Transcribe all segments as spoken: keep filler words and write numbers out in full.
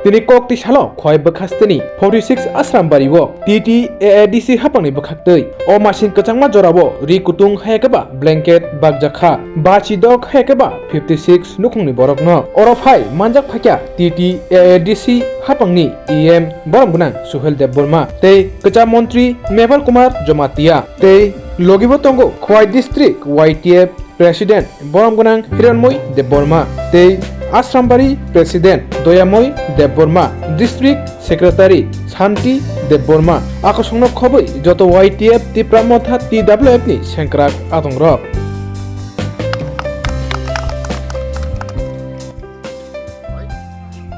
Tini kok twi salo Khowai bwkhasteni forty six Asrambari o T T A A D C hapangni bwkhaktwi o masing kwchangma jorao ri kutung hayakhe ba blanket bakjakha. Bachi dok hayakhe ba fifty six nukhungni borokno. Oro phai manjak phaikha T T A A D C hapangni E M borom gwnang Suhel Debbarma tei kwcham montri Meval Kumar Jamatia tei logibo tongo Khowai District Y T F President borom gwnang Hiranmoi Debbarma tei Asrambari President Doyamoi Debbarma, District Secretary Santi Debbarma. Akosongno khobwi joto Y T F Tipra Motha T W F ni sengkrak adongrok.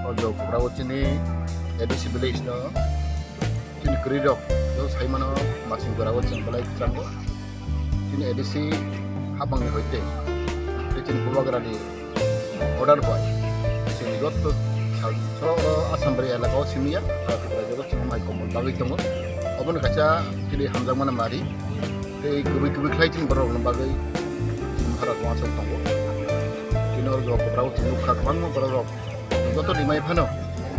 O jok kobra o chini A D C village no chini kwrwi rok, jok sai mano masing jora o chini belai kwchango. Chini A D C hapang ni hoite, tei chini bubagra ni order bai chini jotto sal soro oro Assam bari elaka o simi ya, sara Tripura joto chini mai komol bagwi tongo. Obo ni kaisa chini hamjakmani mari, tei kwbwi kwbwi khlai chini borok rok ni bagwi chini bharat wansa tongo. Chini oro jok kobra o chini nukha kwbangma borok rok. Joto rimai phano,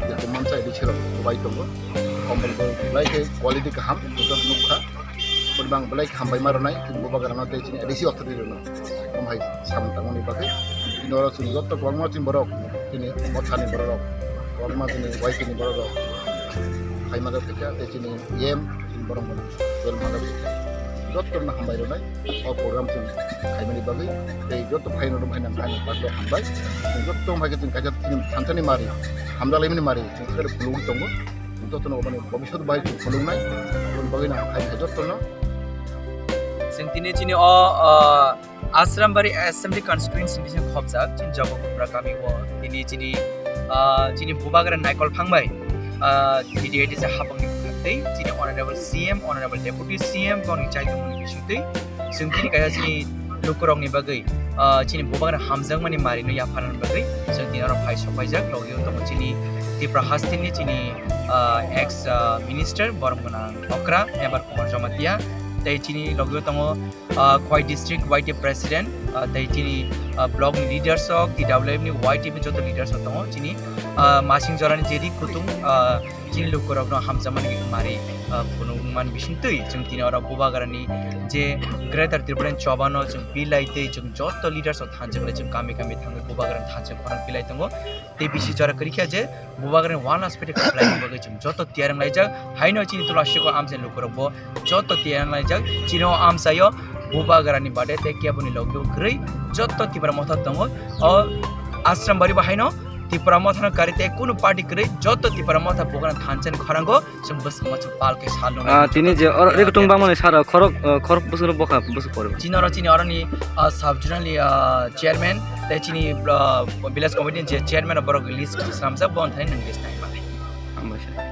je mansa A D C rok bai tongo. Kombol bo belai khe quality kaham, joto nukha. Bwrwi bang belai khe hambai ma rwnai, chini bubagra no tei chini A D C authority rok no. Kom hai samung tangmani bagwi. Chini oro chini joto kwbangma chini borok, chini mothani borok rok, kwbangma chini Y T ni borok rok. Hai ma jak kha tei chini E M, chini borok rok. Wel ma jak kha. Joto no hambai rwnai. O program chwng khaimani bagwi tei joto phaino rwmai nang ani bagwi hambai. Chwng joto wngkha khe chwng kaisa chini thansani mari, hamjalaimani mari chwng khe phunugwi tongo. Chwng jotono oboni bhobishyot bai chwng phunuknai, aboni bagwi nang hai hai jotono. Chwng tini chini o, ah, Asrambari Assembly Constituency bising khopjak chini Jogokopra kami o tini chini, ah, chini bubagra Naikol Phangbai, ah, T T A A D C hapangni bwkhak tei chini Honorable C M, Honorable Deputy C M boni chaitongmani bising twi chwng tini kaisa chini lukurokni bagwi, ah, chini bubagra hamjakmani marino yapharnani bagwi chwng tini oro phai sokphaijak. Logi o tongo chini Tripura hasteni chini, ah, ex, ah, minister borom gwnang okra Mevar Kumar Jamatia tei chini logi o tongo, ah, Khowai district Y T F president, ah, tei chini, ah, block ni leaders rok, T W F ni Y T F ni joto leaders rok tongo chini, ah, masing jorani je ri kutung, ah, chini lukurokno hamjakmani mari, ah, phunukmani bisingtwi chwng tini oro bubagrani je Greater Tripura ni chobano chwng pilai tei chwng joto leaders rok thanjaknai chwng kami kami thangwi bubagrani thansa khorang pilai tongo. Tei bisi jora kwrwi khe je bubagrani one hospital khlaina bagwi chwng joto tiyar wnglaijak. Haino chini tola siko amchaini lukurokbo joto tiyar wnglaijak. Chini o amchaio bubagrani bade tei keboni logi kwrwi joto Tipra Motha tongo. O Ashram bari bo haino Tipra Mothano kari tei kunu party kwrwi joto Tipra Motha bubagrani thansani khorango chwng bwskango chwng pal khe sal nung Ah, lai tini je oro tei riktung bangmani sara khorok, ah, khorok bwswk bokha bwswk pore. Chini oro chini oroni, ah, sub zonal, ah, chairman tei chini, ah, village committee ni je chairman borok list slamjak, bon thani nung list nai mani. Hambai sir.